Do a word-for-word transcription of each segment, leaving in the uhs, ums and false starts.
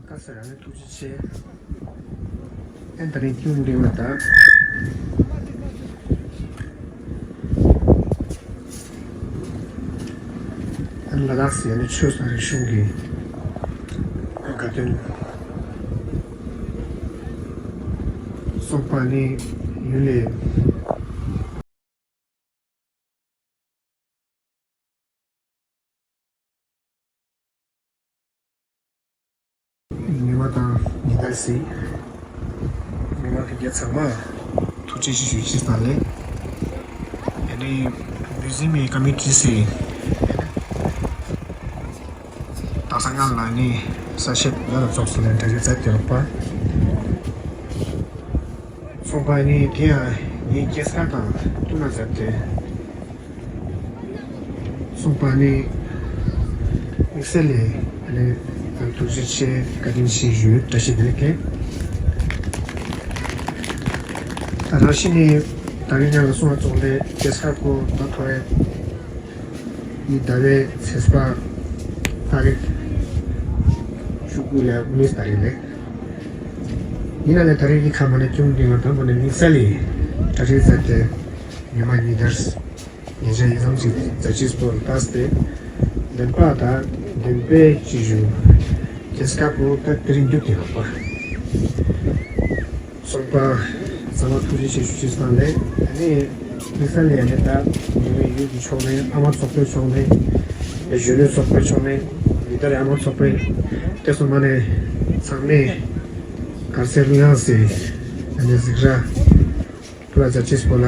ཁ་སང་རང་ནས་ཐུགས་རྗེ་ཆེ། ཨེ་ད་རིང་ཁྱུང་འདི་མ་ད། ཨ་ནི་ལ་དྭགས་སུ་ཡང་ནི་ཆོས་དང་རིག་གཞུང་གི་དགའ་སྟོན་སོགས་པ་ནི་ཡུལ་ལས། ཉི་མ་དང་ཉི་ཟླ་སྲིད། མི་མང་གི་རྒྱལ་ཚང་མ་ཐུགས་རྗེ་ཆེ་ཞུ་ཆེད་དང་ལས། ཨ་ནི་བུ་ཟིན་མའི་ཀ་མི་ཊི་སི་ད་ས་ཡང་ལ་ནི་ས་ཤེད་ཡ་ལ་ཚོགས་སུ་ལེན་གྲ་སྒྲིག་མཛད་དེ་རོགས་པ། ཚོགས་པ་ནི་དེ་ཡང་ངའི་སྐྱེས་སྐར་དང་བསྟུན་ན་མཛད་དེ། གསུངས་པ་ནི། དམིགས་བསལ་ལས་ཨ་ནི་ཐུགས་རྗེ་ཆེ་བཀའ་དྲིན་ཆེ་ཞུ་བཀྲ་ཤིས་བདེ་ལེགས། ད་རང་བཞིན་ནི་ད་རིང་ཉང་ལ་སོང་བ་ཙོག་ལས་སྐྱེས་སྐར་སྐོར་ད་ཐོ་རེ་ནི་ཟླ་བའི་ཚེས་པ་ཏ་རིག་བཅུ་དགུ་ལ་མིས་ད་རིང་ལས་ཡིན་ན་ལས་ད་རིང་གི་ཁ་མ་ནས་ཅུང་འདི་ང་དང་པོ་ནས་དམིགས་བསལ་ལས་གྲ་སྒྲིག་མཛད་དེ་ཉི་མ་ཉི་ཟླར། ཉེ་ཆར་ཡིན་ཙམ་ཞིག་མཛད་རྗེས་སུ་བཀའ་སྩལ་ཏེ། བདེན་པ་དང་བདེན་པའི་སྤྱི་ཞུ། རྒྱལ་སྐབས་པོ་ད་དེ་རིང་མཇུག་སྟེ་ལོག་པ། གསུངས་པ། ཚང་མ་ཐུགས་རྗེ་ཆེ་ཞུ་ཆེད་སོང་ལས་ཨ་ནི། དམིགས་བསལ་ལས་ཨ་ནི་ད་ཉི་མའི་ཡུལ་གྱི་ཕྱོགས་ནས་ཨ་མ་ཚོགས་པའི་ཕྱོགས་ནས། གཞོན་ནུ་ཚོགས་པའི་ཕྱོགས་ནས། མི་ལྟར་ཨ་མ་ཚོགས་པའི། དེ་སོང་མ་ནས། ཚང་མས། གར་སའི་གླུ་དབྱངས་སེ། ཨ་ནི་གཟིགས་ར། ཕུ་ལ་ཛ་ཅིས་པོ་ལ།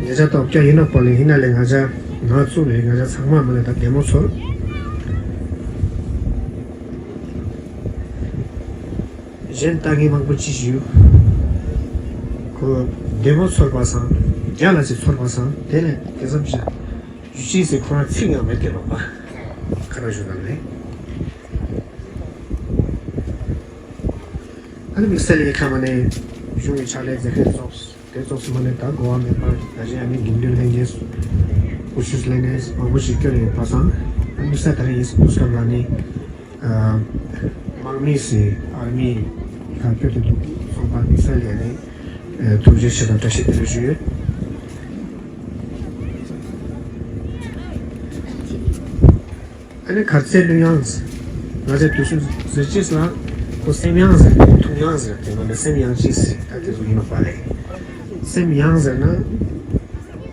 ཉེ་ཆར་ཐོག་སྐྱ་ཡིན་ནོག་པ་ལས་ཡིན་ན་ལས་ང་ཅག་ང་ཚོ་ལས་ང་ཅག་ཚང་མ་མ་ལས་ད་བདེ་མོ་ཚོར། གཞན་ལྟ་མཁན་མང་པོ་ཅི་ཞིག་ཡོད། ཁོ་བདེ་མོ་ཚོར་པ་སང་རྒྱ་ལ་ཅི་ཚོར་པ་སང་དེ་ལས་དེ་ཙམ་ཞིག་ཡུལ་ཅི་ཟེར་ཁོ་རང་ཚིག་ཡང་མེད་དེ་ལོག་པ། ཁ་ར་ཞུ་དང་ལས། ཨ་ནི་དམིགས་བསལ་ལས་ཁ་མ་ནས་གཞུང་གི་ཕྱག་ལས་མཛད་མཁན་ཚོགས་དེ་ཚོགས་སུ་མ་ནས་ད་གོ་བ་མེད་པར་ད་གཞན་ཨ་ནི་དགེ་འདུན་ལྷན་རྒྱས་སུ་དབུ་ཆུ་ལེན་ནས་མང་པོ་ཞིག་བསྐྱོན་ཡོད་པ་སང་ཨ་དམིགས་བསལ་ད་རེས་ཡིན་སྐུ་སྐབས་ལ་ནི་དམག་མི་སི་ཨར་མི་ཁ་བསྐྱོད་དེ་འདུག་སོང་པ་དམིགས་བསལ་ལས་ནི་ཐུགས་རྗེ་ཆེ་དང་བཀྲ་ཤིས་བདེ་ལེགས་ཞུ་ཡོད། ཨ་ནི་གར་རྩེ་གླུ་དབྱངས། ང་ཚོའི་དུས་སུ་ཟེར་ཅིས་ལ། ཁོ་སེམས་དབྱངས་ཟེར་ཏེ་ཐུགས་དབྱངས་ཟེར་ཏེ་མ་ནི་སེམས་དབྱངས་ཅིས་ཟེར་ད་དེ་ཚོ་ཡིན་ནོ་པ་ལས། སེམས་དབྱངས་ཟེར་ན།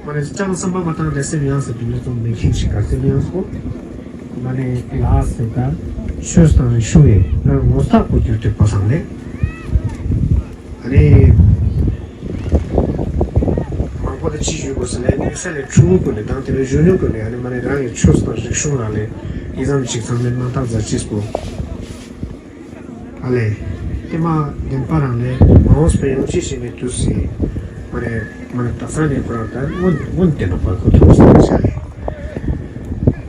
མ་ནི་ཅང་བསམ་པ་མ་བཏང་སྟེ་སེམས་དབྱངས་ཟེར་དུས་ནི་ཚོ་མེད་མཁན་ཞིག་གར་རྩེ་གླུ་དབྱངས་ཁོ། མ་ནི་ལ་ཟེར་ད། ཆོས་དང་རིག་གཞུང་ཡིན་ན་ངོ་ཚ་པོ་གྱུར་ཏེ་པ་སང་ལས། ཨ་ནི། མང་པོ་དེ་ཅི་ཞུ་དགོས་ཟེར་ན་དམིགས་བསལ་ལས་ཕྲུ་གུ་ཀུན་ནས་དང་དེ་བས་གཞོན་ནུ་ཀུན་ནས་ཨ་ནི་མ་ནས་རང་གི་ཆོས་དང་རིག་གཞུང་ལ་ལས་ཡི་ཙམ་ཅིག་ཚང་མས་སྣང་དག་མཛད་ཅིས་པོ། ཨ་ལས། དེ་མ་བདེན་པ་རང་ལས་མ་འོངས་པའི་ཡོང་ཅི་ཞིག་མེད་དུས་སི། མ་ནས་མ་ནས་དག་ས་ནས་ཁོ་རང་ད་སྔོན་སྔོན་དེ་ནོ་པ་ཁོ་ཐོག་སོང་བ་བྱ་ལས།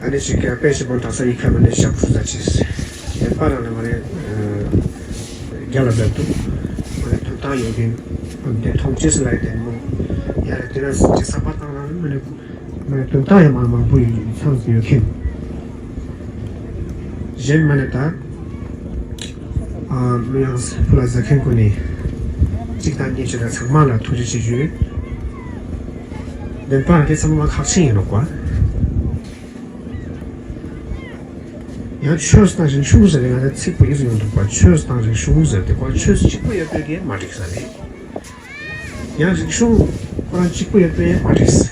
ཨ་ནི་ཞིག་ག་དཔེ་ཞིག་པོ་དག་ས་ཡི་ཁ་མ་ནས་ཞབས་ཕྲུག་མཛད་ཅིས། བདེན་པ་རང་ལས་མ་ནས། རྒྱ་ལ་བསྡད་འདུག་མ་ནས་དོན་དག་ཡོད་མཁན་དེ་མཐོང་ཅེས་ལ་བདེན་མོ། ཡ་རེད་དེ་ན་སྲིད་ཀྱི་བསམ་པ་བཏང་ན་མ་ནས་མ་ནས་དོན་དག་ཡང་མང་མང་པོ་ཡོད་ཚང་ཡོད་མཁན། གཞན་མ་ནས་ད་ཨ་གླུ་དབྱངས་ཕུ་ལ་ཟ་མཁན་ཀུན་ནས་གཅིག་དང་གཉིས་བྱས་ན་ཚང་མ་ལ་ཐུགས་རྗེ་ཆེ་ཞུ། བདེན་པ་དེ་ཚང་མ་ཁག་ཆེན་ཡིན་ནོ་གོ། ཡང་ཆོས་དང་རིག་གཞུང་ཟེར་ཏེ་ང་ཚོ་ཚིག་པོ་ཡིན་ཟེར་ཡོང་འདུག་པ། ཆོས་དང་རིག་གཞུང་ཟེར་ཏེ་ཁོ་ཆོས་གཅིག་པོ་ཡོད་པའི་གི་མ་འགྲིག་ས་རེད། ཡང་རིག་གཞུང་ཁོ་རང་གཅིག་པོ་ཡོད་པའི་མ་འགྲིག་ས།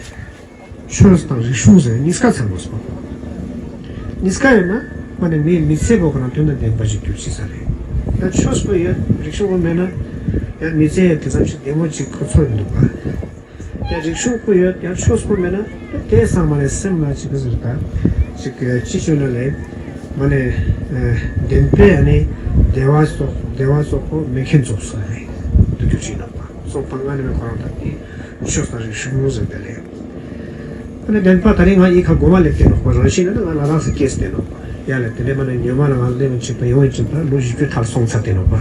ཆོས་དང་རིག་གཞུང་ཟེར་གཉིས་ཀ་ཚང་དགོས་སོ། གཉིས་ཀ་ཡོད་ན་མ་ནས་མིའི་མི་ཚེ་པོ་ཁོ་རང་དོན་དང་ལྡན་པ་ཞིག་འགྱུར་ཅི་ས་རེད། ད་ཆོས་པོ་ཡོད་རིག་གཞུང་པོ་མེད་ན་ཡང་མི་ཚེ་ཡང་དེ་ཙམ་ཞིག་བདེ་མོ་ཅིག་ཁོ་ཚོར་འདུག་པ། ཡང་རིག་གཞུང་པོ་ཡོད་ཡང་ཆོས་པོ་མེད་ན་དེ་ཚང་མ་ནས་སེམས་ལ་ཅིག་གི་ཟེར་ད་ཅིག་ཅི་བྱུང་ན་ལས་མ་ནས་བདེན་པའི་ཨ་ནི་བདེ་བ་སོགས་བདེ་བ་སོགས་པོ་མེད་མཁན་ཚོགས་ས་རེད་འདུག་རྒྱུ་ཅིག་ཡིན་ནོ་པ། སོགས་པ་ལྔ་ནས་ཁོ་རང་དང་གི་ཆོས་དང་རིག་གཞུང་ཟེར་དེ་ལས། ཨ་ནི་བདེན་པ་ད་རེས་ང་ཡི་ཁ་སྒོ་མ་ལེབ་བསྡད་ནོ་པ། རང་བཞིན་ནི་ང་ལ་དྭགས་སུ་སྐྱེས་བསྡད་ནོ་པ། ཡ་ལ་དེ་འདྲས་མ་ནས་ཉོན་མ་ལ་ང་སླེབས་ཕྱིན་པ་ཡོང་ཕྱིན་པ་ལོ་བཞི་བཅུ་ཐལ་སོང་ཚར་བསྡད་ནོ་པ།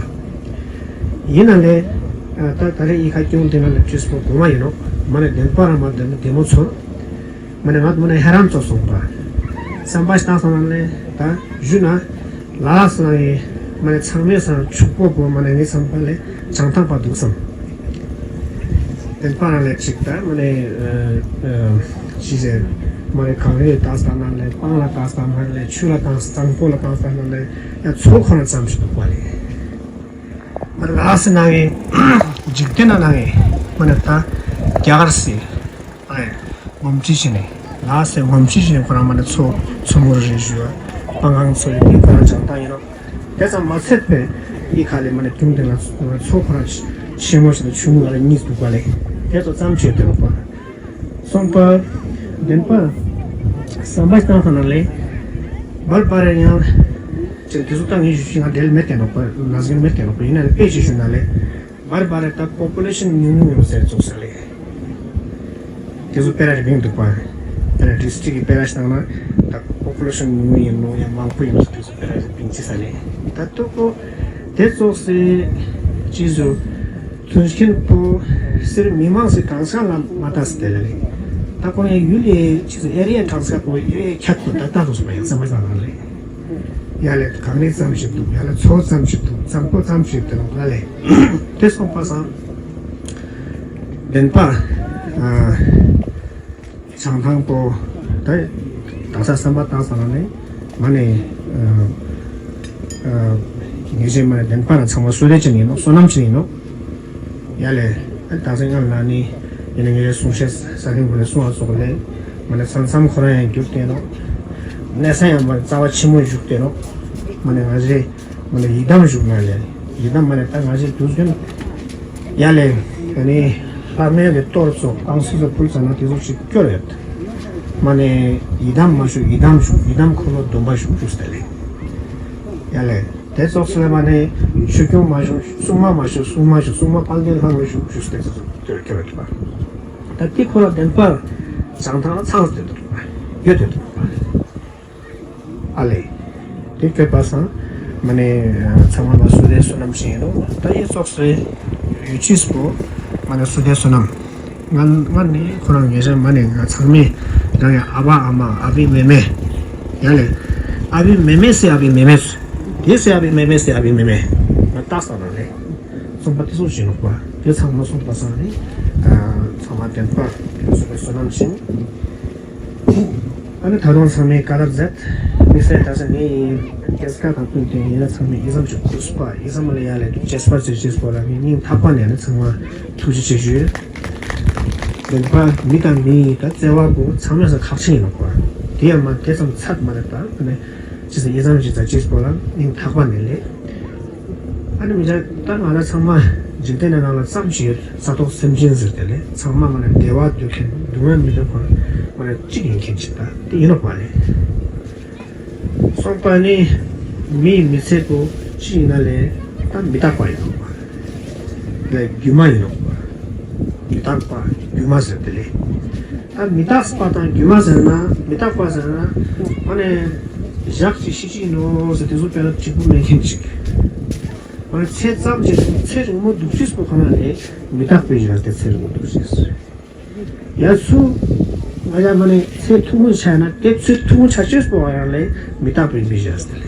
ཡིན་ན་ལས་ད་ད་རེས་ཡི་ཁ་སྐྱོང་དེ་ན་ལེབ་ཅེས་པོ་སྒོ་མ་ཡིན་ནོ། མ་ནས་བདེན་པ་རང་མ་བདེན་པ་བདེ་མོ་ཚོར། མ་ནས་ང་མ་ནས་ཧ་རམ་ཚོ་སོང་པ། བསམ་པ་ཞིག་བཏང་སོང་ན་ལས་ད་བཞུད་ན། ལ་ལ་སང་ཡི་མ་ནེ་ཚང་མའི་སང་ཕྱུག་པོ་པོ་མ་ནེ་ངའི་བསམ་པ་ལས་བྱང་ཐང་པ་འདུག་བསམ། བདེན་པ་རང་ལས་ཅིག་ད་མ་ནེ་ཅི་ཟེར་མ་ནེ་གངས་རིའི་ལྟ་ས་ན་ལས་སྤང་ལ་ལྟ་ས་ན་ལས་ཆུ་ལ་ལྟ་ས་གཙང་པོ་ལ་ལྟ་ས་ན་ལས་ཡང་མཚོ་ཁོ་རང་ཙམ་ཞིག་འདུག་པ་ལས། མ་ནེ་ལ་ལ་སི་ནང་གི་འཇིག་རྟེན་ན་ནང་གི་མ་ནེ་ད་རྒྱ་གར་སི། ཨེ། ངོམ་ཁྲི་ཞིག་ནས་ལ་སེ་ངོམ་ཁྲི་ཞིག་ཁོ་རང་མ་ནེ་མཚོ་མཚོ་མོ་རེ་རེ་བཞུ་བ་སྤང་ཁང་ཚོ་ཡི་དེ་ཁོ་རང་བྱང་ཐང་ཡིན་རོགས། དེ་ཙམ་མ་ཚད་པའི་ཡི་ཁ་ལས་མ་ནེ་དུང་དེ་ལ་མཚོ་ཁོ་རང་ཆེན་མོ་ཞིག་དང་ཆུང་ངུ་ལ་གཉིས་འདུག་པ་ལས་དེ་ཚོ་ཙམ་བྱས་དེ་རོགས་པ། སོང་པ། བདེན་པ། བསམ་པ་བཏང་ཐང་ན་ལས། བར་བར་ཡང་། ཅེ་དེ་ཚོ་ད་ངས་ཞུ་ཞིག་ང་འབྲེལ་མེད་དེ་རོགས་པ་ལ་སྒེར་མེད་དེ་རོགས་པ་ཡིན་ན་ལས་དཔེ་ཞིག་ཞུ་ན་ལས། བར་བར་ད་པོ་པུ་ལེ་ཤན་ཉུང་ཉུང་ཡོད་ཟེར་ཙོགས་ཟེར་ལེ། དེ་ཚོ་སྤེ་ར་རེ་བིང་འདུག་པ། སྤེ་ར་ཌི་སི་ཊིག་གི་སྤེ་ར་ཞིག་བཏང་ན་ད་པོ་པུ་ལེ་ཤན་ཉུང་ཉུང་ཡིན་ནོ་ཡང་མང་པོ་ཡིན་ནོ་དེ་ཚོ་སྤེ་ར་རེ་བིང་ཅི་ཟེར་ལེ། ད་ཏོ་པོ་དེ་ཙོགས་སེ་ཅི་ཟུ་དོན་ཤན་པོ་སེར་མི་མང་སེ་གང་ས་ལ་མ་ལྟ་སེ་དེ་ལ་ལེ། ད་ཁོ་ཡང་ཡུལ་ལེ་ཅི་ཟུ་ཨེ་རི་ཡ་གྲངས་ཀ་པོ་ཡུལ་ལེ་ཁྱད་དུ་ད་ལྟ་རུ་སོང་ཡང་སེ་མ་ལྟ་ལ་ལེ། ཡ་ལེ་གངས་རི་ཙམ་ཞིག་འདུག་ཡ་ལེ་མཚོ་ཙམ་ཞིག་འདུག་གཙང་པོ་ཙམ་ཞིག་འདུག་ལ་ལེ། དེ་སོང་པ་སང་། བདེན་པ། ཨ། བྱང་ཐང་པོ། ད་ད་ས་བསམ་པ་བཏང་ས་ལ་ནི་མ་ནེ་ཨ་ཨ་ངེས་ཅན་མ་ནེ་བདེན་པ་རང་ཚང་མ་བསོད་བདེ་ཅན་ཡིན་ནོ་བསོད་ནམས་ཅན་ཡིན་ནོ། ཡ་ལེ། ད་ས་ང་ལ་ནི་ཡིན་ན་ངེས་ཅན་གསུང་བཤད་ས་ཐེངས་པོ་ནས་གསུང་བ་སོགས་ལས་མ་ནེ་ས་མཚམས་ཁོ་རང་ཡང་རྒྱུག་བསྡད་ནོ། གནས་ས་ཡང་མ་ནེ་རྩ་བ་ཆེན་མོ་བཞུགས་བསྡད་ནོ། མ་ནེ་ང་ཚེ། མ་ནེ་ཡི་དམ་བཞུགས་ན་ལས། ཡི་དམ་མ་ནེ་ད་ང་ཚེ་དུས་ཀྱང་། ཡ་ལེ། ད་ནི་ལྷ་མེད་ལས་གཏོར་ཚོགས་བཏང་སྲིད་ཚོ་ཕུལ་ཙ་ན་དེ་ཚོ་ཞིག་སྐྱོར་ཡོད། མ་ནེ་ཡི་དམ་མ་བཞུགས་ཡི་དམ་བཞུགས་ཡི་དམ་འཁོར་ལོ་སྡོམ་པ་བཞུགས་བཞུགས་ཟེར་ལེ། ཡ་ལེ། དེ་ཙོགས་སེ་མ་ནེ་ཆོས་སྐྱོང་མ་བཞུགས་སྲུང་མ་མ་བཞུགས་སྲུང་མ་བཞུགས་སྲུང་མ་དཔལ་ལྡན་ལྷ་མ་བཞུགས་བཞུགས་ཟེར་དེ་ཚོ་སྐྱོར་སྐྱོར་ཡོད་པ། ད་དེ་ཁོ་ར་བདེན་པར་བྱང་ཐང་ཚང་སྟེ་འདུག་པ། ཡོད་དེ་འདུག་པ། ཨ་ལེ། དེ་བཀོད་པ་སང་། མ་ནེ་ཚང་མ་ལ་བསོད་བདེ་བསོད་ནམས་ཤིག་ཡིན་ནོ། ད་ཡི་ཙོགས་སེ་ཡུལ་ཕྱིས་པོ། མ་ནེ་བསོད་བདེ་བསོད་ནམས། ང་ང་ནི་ཁོ་རང་ངེས་ཅན་མ་ནེ་ང་ཚང་མས་རང་ཡང་ཨ་བ་ཨ་མ་ཨ་བི་མེ་མེ། ཡ་ལེ། ཨ་བི་མེ་མེ་སེ་ཨ་བི་མེ་མེ་སུ། དེ་སེ་ཨ་བི་མེ་མེ་སེ་ཨ་བི་མེ་མེ། ང་ཏག་ས་ན་ལེ། སོང་པ་དེ་ཚོ་བཞིན་ནོ་པ། དེ་ཚང་མ་སོང་པ་སང་ནི། ཚང་མ་བདེན་པ། བསོད་བདེ་བསོད་ནམས་ཤིག་ཨ་ནི་ད་དུང་ཚང་མས་བཀའ་སློབ་མཛད། དམིགས་བསལ་ད་ས་ངའི་རྒྱལ་ཁ་དང་བསྟུན་ཏེ་ཡིན་ན་ཚང་མས་ཡིད་བསམ་ཅིག་འགུགས་པ་ཡིད་བསམ་ལ་ཡ་ལས་དུ་བྱེད་པ་ཅིག་བྱེད་པ་ལ་ངའི་སྙིང་ཐག་པ་ནས་ནི་ཚང་མ་ཐུགས་རྗེ་ཆེ་ཞུ། བདེན་པ་མི་དང་མི་ཡི་ད་བརྩེ་བ་པོ་ཚང་མས་ས་ཁག་ཆེ་ཡིན་ནོ་པ། དེ་ཡང་མ་དེ་ཙམ་ཚད་མ་རེད་ད་ནི་ཅི་ཟེར་ཡིད་བསམ་ཅིག་ད་བྱེད་པ་ལ་སྙིང་ཐག་པ་ནས་ལས། ཨ་ནི་མི་ཆ་ད་ང་ལ་ཚང་མ་འཇིག་རྟེན་ནང་ལ་ཙམ་ཞིག་ཡོད་ས་ཐོག་སེམས་ཅན་ཟེར་དེ་ལས་ཚང་མ་མ་ནེ་བདེ་བ་འདོད་མཁན་སྡུག་བསྔལ་མི་འདོད་མཁན་མ་ནེ་གཅིག་ཡིན་མཁན་ཅིག་ད་དེ་ཡིན་ནོ་པ་ལས། སོང་པ་ནི་མིའི་མི་ཚེ་པོ་ཅི་ཡིན་ན་ལས་ད་མི་རྟག་པ་ཡིན་ནོ་པ་ལས་སྒྱུ་མ་ཡིན་ནོ་པ་མི་རྟག་པ་སྒྱུ་མ་ཟེར་དེ་ལས། ད་མི་རྟག་པ་དང་སྒྱུ་མ་ཟེར་ན་མི་རྟག་པ་ཟེར་ན་མ་ནེ་ཞག་ཅིག་ཤི་ཅིག་ཡིན་ནོ་ཟེར་དེ་ཚོ་དཔེར་ན་གཅིག་པུ་མེད་མཁན་ཅིག་ང་ཚེ་ཙམ་ཅིག་ཚེ་རིང་མོ་འདུག་ཅེས་པོ་ཁོ་ན་ལས་མི་རྟག་པའི་གཞི་དེ་ཚེ་རིང་མོ་འདུག་ཅེས། ཡ་སུ། ང་ཡ་མ་ནེ་ཚེ་ཐུང་ངུ་ཆགས་ན་དེ་ཚེ་ཐུང་ངུ་ཆགས་ཅེས་པོ་ཡང་ལས་མི་རྟག་པའི་མི་གཞི་དེ་ལས།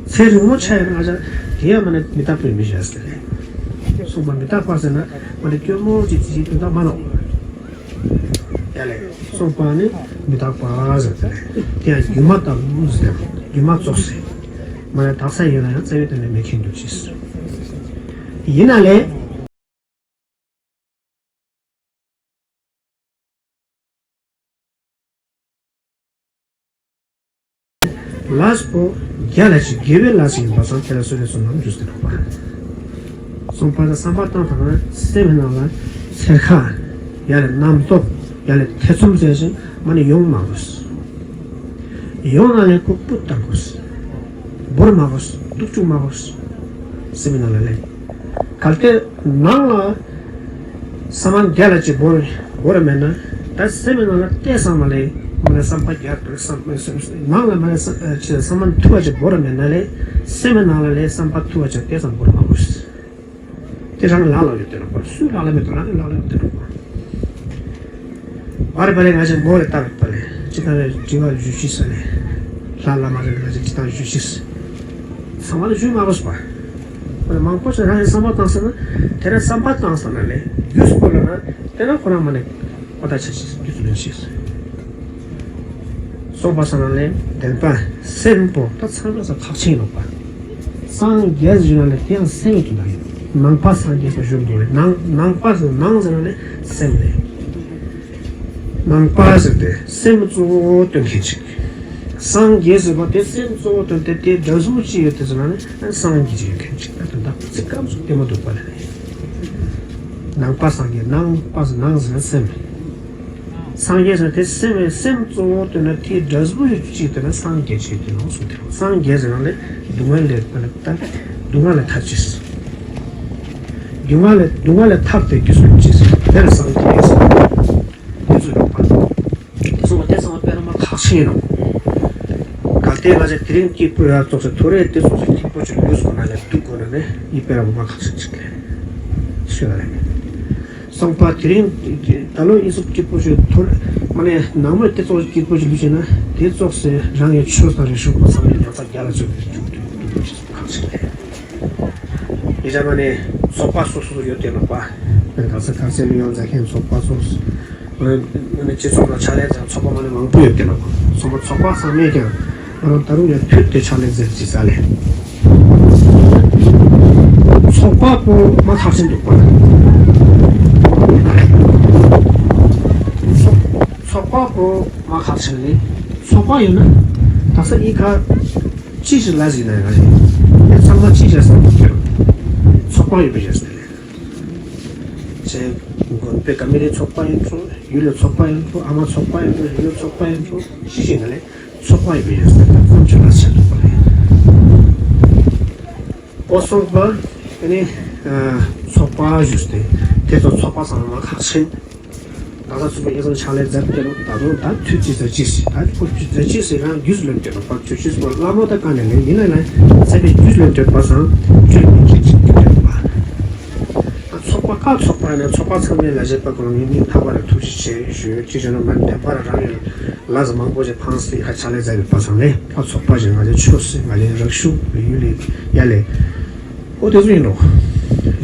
ཚེ་རིང་མོ་ཆགས་ཡ་ན་ང་ཡ་དེ་ཡ་མ་ནེ་མི་རྟག་པའི་མི་གཞི་དེ་ལས། སོང་པ་མི་རྟག་པ་ཟེར་ན་མ་ནེ་སྐྱོ་མོ་ཅིག་ཅིག་དོན་དག་མ་ནོ། ཡ་ལས་སོང་པ་ནི་མི་རྟག་པ་ཟེར་དེ་ལས་དེ་ཡང་སྒྱུ་མ་ལྟ་བུ་ཟེར་སྒྱུ་མ་ཙོགས་ཟེར། མ་ནེ་དག་ས་ཡིན་ན་ཡང་རྩ་བའི་དོན་ནས་མེད་མཁན་འདུག་ཅེས། ཡིན་ན་ལས། ལས་པོ་རྒྱ་ལ་ཅིག་དགེ་བའི་ལས་ཡིན་པ་སང་དེ་ལ་བསོད་བདེ་བསོད་ནམས་འཇུག་སྟེ་འགྲོ་བ། སོང་པ་ན་བསམ་པ་བཏང་ཐང་ན་སེམས་ནང་ལ་ཚེར་ཁ་ཡ་ལ་རྣམ་རྟོག་ཡ་ལ་ཐེ་ཚོམ་ཟེར་ཞིང་མ་ནེ་ཡོང་མ་དགོས། ཡོང་ན་ལས་ཁོ་སྤུ་བཏང་དགོས། བོར་མ་དགོས། སྡུག་བཅུག་མ་དགོས། སེམས་ནང་ལ་ལས། གལ་ཏེ་ནང་ལ་ས་མ་རྒྱ་ལ་ཅིག་བོར་བོར་མེད་ན་ད་སེམས་ནང་ལ་ལྟས་སང་མ་ལས་མ་ལས་བསམ་པ་རྒྱ་བོར་བསམ་ནང་ལ་མ་ལས་ས་ས་མ་ཐུ་བ་ཅིག་བོར་མེད་ན་ལས་སེམས་ནང་ལ་ལས་བསམ་པ་ཐུ་བ་ཅིག་ལྟས་སང་བོར་མ་དགོས། དེ་རང་ལ་ལ་ཡོད་དེ་རོགས་པ་སུས་ལ་ལ་མེད་དོ་རང་ལ་ལ་ཡོད་དེ་རོགས་པ། བར་བར་ང་ཅག་མོ་རེ་ལྟ་བར་པ་ལས་ཅི་ལྟ་བའི་དྲི་བ་ཞུ་ཤིས་ས་ལས་ལྷ་བླ་མ་རེ་ང་ཅག་ཅི་ལྟ་ཞུ་ཤིས། ཚང་མ་ལ་ཞུས་མ་དགོས་པ། མང་པོ་ཞིག་རང་གི་བསམ་པ་བཏང་ས་ན་དེ་ར་བསམ་པ་བཏང་ས་ན་ལས་རྒྱུས་སུ་བཀོད་ལ་ན་དེ་ན་ཁོ་རང་མ་ནས་ཨོ་ད་ཆ་ཆེ་རྒྱུས་སུ་ལོན་ཤེས། སོང་པ་ས་ན་ལས་བདེན་པ་སེམས་པོ་ད་ཚང་མ་ས་ཁག་ཆེན་ཡིན་ནོག་པ། སངས་རྒྱས་ཞུ་ན་ལས་དེ་ཡང་སེམས་ཀྱི་དོན་དག་ཡིན། ནང་པ་སངས་རྒྱས་པ་ཞུ་འདུག་རེད། ནང་ནང་པ་ཟེར་ནང་ཟེར་ན་ལས་སེམས་རེད། ནང་པ་ཟེར་ཏེ་སེམས་གཙོ་བོ་སྟོན་མཁན་ཅིག་སངས་རྒྱས་ཟེར་བ་དེ་སེམས་གཙོ་བོ་སྟོན་ཏེ་དེའི་འབྲས་བུ་ཅི་ཡོད་དེ་ཟེར་ན་ནི་སངས་རྒྱས་ཅིག་ཡོད་མཁན་ཅིག་ད་དོན་དག་ཚིག་སྐམ་སུ་ལྟད་མོ་འདུག་པ་ལས། ནང་པ་སངས་རྒྱས། ནང་པ་ཟེར་ནང་ཟེར་ན་སེམས། སངས་རྒྱས་ཟེར་དེ་སེམས་རེད། སེམས་གཙོ་བོ་སྟོན་ན་དེའི་འབྲས་བུ་ཅི་སྟོན་ན་སངས་རྒྱས་ཅིག་སྟོན་ནོ་གསུངས་ཏེ། སངས་རྒྱས་ཟེར་ན་ལས་སྡུག་བསྔལ་ལས་ད་སྡུག་བསྔལ་ལས་ཐར་ཅིག་སྡུག་བསྔལ་ལས་སྡུག་བསྔལ་ལས་ཐར་ཏེ་རྒྱུ་སུ་ཅི་ཟེར་དེ་ལ་སངས་རྒྱས་ཟེར། དེ་ཚོ་ཡོད་པ། དེ་ཚོ་དེ་ཚང་མ་དཔེ་ན་མ་ཁག་ཆེན་ཡིན་ནོ། གལ་ཏེ་ང་ཚོ་དེ་རིང་སྐྱིད་པོ་ཡར་ཙོགས་སུ་ཐོ་རེ་དེ་ཙོགས་སུ་སྐྱིད་པོ་ཅིག་ལུས་དགོས་ན་ལས་སྡུག་དགོས་ན་ནི་ཡིད་དཔེ་ར་མ་ཁག་ཆེན་ཅིག་ལས་ཤོད་ལ་ལས། སོང་པ་དེ་རིང་ད་ལོ་ཡིན་སུ་སྐྱིད་པོ་ཅིག་ཐོ་རེ་མ་ནས་ནང་མོས་དེ་ཙོགས་སུ་སྐྱིད་པོ་ཅིག་ལུས་བྱས་ན་དེ་ཙོགས་སུ་རང་གི་ཆོས་དང་རིག་གཞུང་པ་ཚང་མས་ཉར་ཚགས་རྒྱ་ལ་ཚུད་པའི་སྡུག་སྡུག་སྡུག་སྡུག་ཅིག་ཁག་ཆེན་ལས། ཡིན་ཙང་མ་ནས་ཚོགས་པ་སོ་སོ་སོ་ཡོད་དེ་ནོག་པ། ཨ་ནི་ག་ས་ག་སའི་གླིང་ཡོངས་མཛད་མཁན་ཚོགས་པ་སོ་སོ། ཨ་ནི་སྤྱི་ཚོགས་ལ་ཕྱག་ལས་མཛད་ཚོགས་པ་མ་ནས་མང་པོ་ཡོད་དེ་ནོག་པ། ཚོགས་པ་ཚོགས་པ་ཚང་མས་ཀྱང་ང་རང་ད་རུང་ཡང་མཐུད་དེ་ཕྱག་ལས་མཛད་ཅིག་ས་ལས། ཚོགས་པ་པོ་མ་ཁག་ཆེན་འདུག་པ། ཚོགས་ཚོགས་པ་པོ་མ་ཁག་ཆེན་ནི་ཚོགས་པ་ཡོད་ན་ད་ས་ཨི་ཁ། ཅི་ཞིག་ལ་ཞིག་ན་ཡང་རེད། དེ་ཚང་མ་ཅི་བྱས་སམ་ཁྱོད། ཚོགས་པ་ཡོད་པའི་རེད་ཟེར། ཅེས་དགོན་པའི་ཀ་མི་རེ་ཚོགས་པ་ཡིན་འགྲོ། ཡུལ་ལ་ཚོགས་པ་ཡིན་འགྲོ། ཨ་མ་ཚོགས་པ་ཡིན་འགྲོ། ཡུལ་ལ་ཚོགས་པ་ཡིན་འགྲོ། ཅི་ཞིག་ན་ལས་ཚོགས་པ་ཡོད་པའི་རེད་ཟེར། ད་ཚང་ཆོས་ལ་བྱེད་ཐུབ་པ་རེད། ཨོ་སོང་པ། ཨ་ནི། ཚོགས་པ་ཞུས་ཏེ། དེ་ཚོ་ཚོགས་པ་ཚང་མ་ཁག་ཆེན། ད་ལྟ་ཚུགས་པའི་ཨེ་ཙམ་ཕྱག་ལས་མཛད་དེ་ནོ། ད་དུང་ད་མཐུད་ཅི་ཟེར་ཅི་ཟེར། ད་ཁོ་མཛད་ཅི་ཟེར་རང་རྒྱུས་ལོན་དེ་ནོ། པ་ཆོས་ཅི་ཟེར་བ་བླ་མོ་ད་ག་ནས་ལེན་ཡིན་ན་ན་ཚད་པའི་རྒྱུས་ལོན་དེ་པ་སང་ཆོས་ཉིད་ཀྱི་ཅིག་གི་དེ་པ། ད་ཚོགས་པ་ཀ་ཚོགས་པ་ནས་ཚོགས་པ་ཚང་མའི་ལ་བྱེད་པ་ཁོ་རང་ཉིད་ནི་ཐག་པ་ར་ཐུགས་རྗེ་ཆེ་ཞུ་ཅི་བྱས་ན་མ་བདེན་པ་ར་རང་ཡོད་ལ་ཟ་མང་པོ་ཞིག་ཕངས་སི་ཧ་ཕྱག་ལས་མཛད་པའི་པ་སང་ལེ། ད་ཚོགས་པ་ཞིག་ང་ཚོའི་ཆོས་སྲིད་ང་ཚོའི་རིག་གཞུང་ཡུལ་ལི་ཡ་ལེ། ཨོ་དེ་ཚོ་ཡིན་ནོ།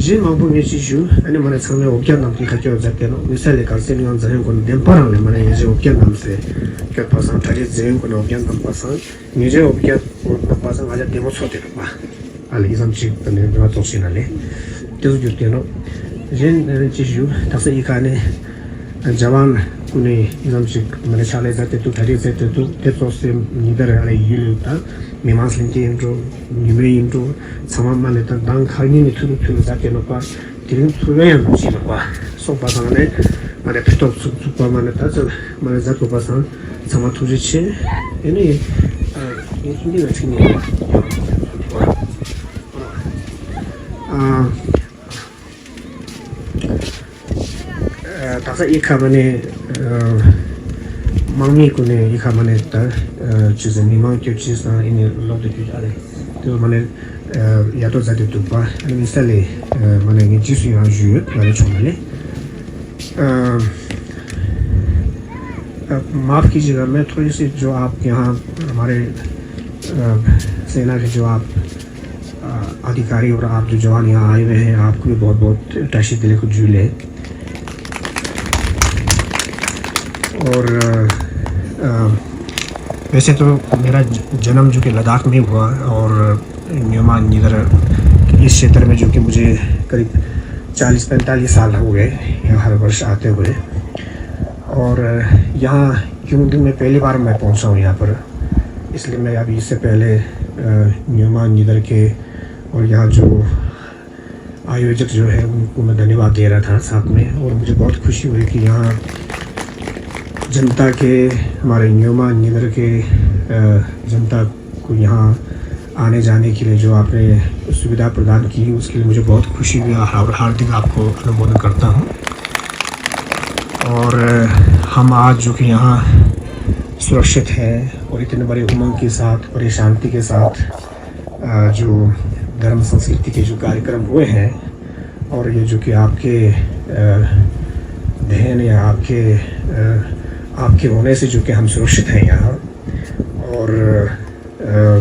གཞན་མང་པོ་ངས་ཅིག་ཞུ། ཨ་ནི་མ་ནས་ཚང་མས་འོ་བརྒྱལ་རྣམས་ཀྱིས་ཁ་སྐྱོར་མཛད་དེ་ནོ། མི་ས་ལས་གར་སེ་ནི་ཡང་འཛིན་ཡོང་གོ་ནོ་བདེན་པ་རང་ལས་མ་ནས་ངས་ཅིག་འོ་བརྒྱལ་རྣམས་སེ་སྐྱོར་པ་སང་གྲ་རེ་འཛིན་ཡོང་གོ་ནོ་འོ་བརྒྱལ་རྣམས་པ་སང་ངས་ཅིག་འོ་བརྒྱལ་རྣམས་པ་སང་ང་ཅག་བདེ་མོ་ཚོར་དེ་རུ་མ། ཨ་ལས་ཡིན་ཙམ་ཅིག་ད་ནས་འདི་མ་ཚོགས་ཤིག་ན་ལས། དེ་ཚོ་རྒྱུ་དེ་ནོ། གཞན་ཅིག་ཞུ་ད་ས་ཡི་ཁ་ནས། རྒྱ་བན་ཀུན་ནས་ཡིན་ཙམ་ཅིག་མ་ནས་ཕྱག་ལས་མཛད་དེ་འདུག་གྲ་སྒྲིག་མཛད་དེ་འདུག་དེ་ཚོ་སེམས་ཉིན་དར་ཨ་ལས་ཡུལ་ཡུལ་དང་མི་མང་ལྷན་རྒྱས་ཡིན་འགྲོ། ཉི་མའི་ཡིན་འགྲོ། ཚང་མ་མ་ནས་ད་མདང་ཁ་ཉིན་ནས་ཐུག་ཐུག་ཐུག་མཛད་དེ་ནོ་པ། དེ་རིང་ཐུག་ཡང་ཡང་ཐུག་ཅིག་ནོ་པ། སོང་པ་སང་ནས་མ་ནས་ཕི་ཏོག་ཚུགས་ཚུགས་པ་མ་ནས་ད་ཚོ་མ་ནས་མཛད་དགོས་པ་སང་ཚང་མ་ཐུགས་རྗེ་ཆེ། ཨེ་ནི་ཨ་ངས་ཧིན་དི་ལ་ཚིག་ཉན་པ། ཨ། ཨ། ད་ས་ཨི་ཁ་མ་ནས་ཨ། དམག་མི་ཀུན་ནས་ཨི་ཁ་མ་ནས་ད་ཨ། ཅི་ཟེར་མི་མང་སྐྱོབ་ཅི་སང་ཨི་ནི་ལོག་ཏུ་སྐྱོབ་ཨ་རེ། དེ་མ་ནས་ཨ། ཡ་ཏོ་ཛ་དེ་འདུག་པ་ཨ་ནི་མི་ས་ལས་ཨ། མ་ནས་ངས་རྗེས་སུ་ཡང་ཞུ་ཡོད་ང་རེ་ཆུང་མ་ནས། ཨ། ཨ། माफ़ कीजिएगा, मैं थोड़ी सी जो आप यहाँ हमारे, अ, सेना के जो आप, अ, अधिकारी और आप जो जवान यहाँ आए हुए हैं, आपको भी बहुत-बहुत टाशी दिले को जूले। और, अ, अ, वैसे तो मेरा ज-, जन्म जो कि लद्दाख में हुआ और न्योमा निदर इस क्षेत्र में जो कि मुझे करीब चालीस पैंतालीस साल हो गए यहाँ हर वर्ष आते हुए। और यहाँ क्यों दिन में पहली बार मैं पहुँचा हूँ यहाँ पर, इसलिए मैं अभी इससे पहले, अ, न्योमा निदर के और यहाँ जो आयोजक जो है उनको मैं धन्यवाद दे रहा था साथ में। और मुझे बहुत खुशी हुई कि यहाँ जनता के, हमारे न्योमा निदर के, अ, जनता को यहाँ आने जाने के लिए जो आपने सुविधा प्रदान की, उसके लिए मुझे बहुत खुशी हुई और हार्दिक आपको अनुमोदन करता हूँ। और, अ, हम आज जो कि यहाँ सुरक्षित हैं और इतने बड़े उमंग के साथ, बड़ी शांति के साथ, अ, जो धर्म संस्कृति के जो कार्यक्रम हुए हैं और ये जो कि आपके, अ, देन या आपके, अ, आपके होने से जो कि हम सुरक्षित हैं यहाँ। और, अ,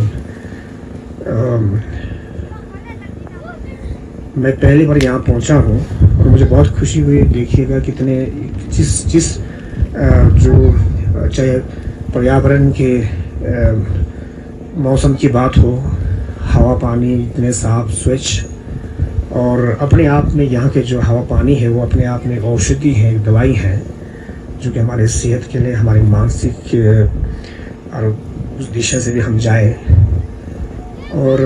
अ, मैं पहली बार यहाँ पहुँचा हूँ और मुझे बहुत खुशी हुई। देखिएगा कितने, जिस जिस अ, जो अ, चाहे पर्यावरण के अ, मौसम की बात हो, हवा पानी इतने साफ स्वच्छ, और अपने आप में यहाँ के जो हवा पानी है वो अपने आप में औषधि है, एक दवाई है, जो कि हमारे सेहत के लिए, हमारे मानसिक अ, और उस दिशा से भी हम जाए। और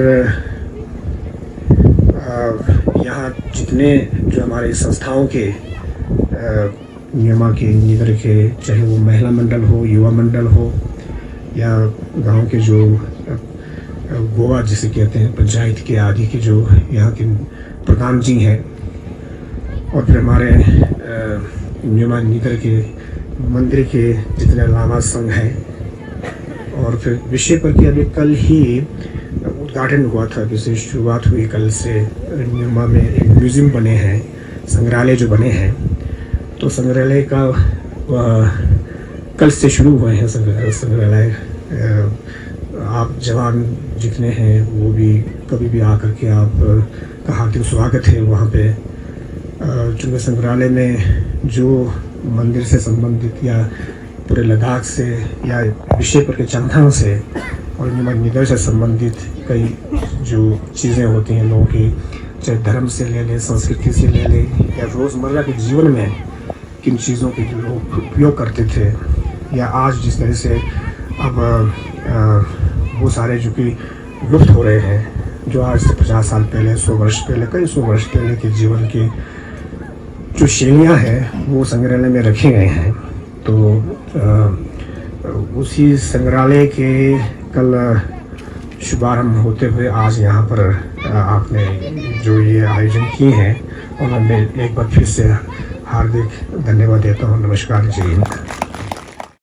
अ, यहाँ जितने जो हमारे संस्थाओं के अ, न्योमा के, नीदर के, चाहे वो महिला मंडल हो, युवा मंडल हो, या गांव के जो अ, अ, गोवा जिसे कहते हैं, पंचायत के आदि के जो यहाँ के प्रधान जी हैं, और फिर हमारे अ, न्योमा नीदर के मंदिर के जितने लामा संघ हैं, और फिर विषय पर कि अभी कल ही उद्घाटन हुआ था, जैसे शुरुआत हुई कल से, न्योमा में एक म्यूजियम बने हैं, संग्रहालय जो बने हैं, तो संग्रहालय का अ, कल से शुरू हुए हैं संग्रह संग्रहालय। अ, आप जवान जितने हैं वो भी कभी भी आकर के आप का हार्दिक स्वागत है वहाँ पे। अ, चूँकि संग्रहालय में जो मंदिर से संबंधित या पूरे लद्दाख से या विषय पर के चंथांग से और न्योमा नीदर से संबंधित कई जो चीज़ें होती हैं लोगों की, चाहे धर्म से ले लें, संस्कृति से ले लें या रोज़मर्रा के जीवन में किन चीज़ों के जो लोग उपयोग करते थे या आज जिस तरह से अब अ, वो सारे जो कि लुप्त हो रहे हैं, जो आज से पचास साल पहले, सौ वर्ष पहले, कई सौ वर्ष पहले के जीवन की जो शैलियाँ हैं वो संग्रहालय में रखी गई हैं। तो अ, उसी संग्रहालय के कल शुभारंभ होते हुए आज यहाँ पर अ, आपने जो ये आयोजन किए हैं उनमें मैं एक बार फिर से हार्दिक धन्यवाद देता हूँ। नमस्कार, जय हिंद।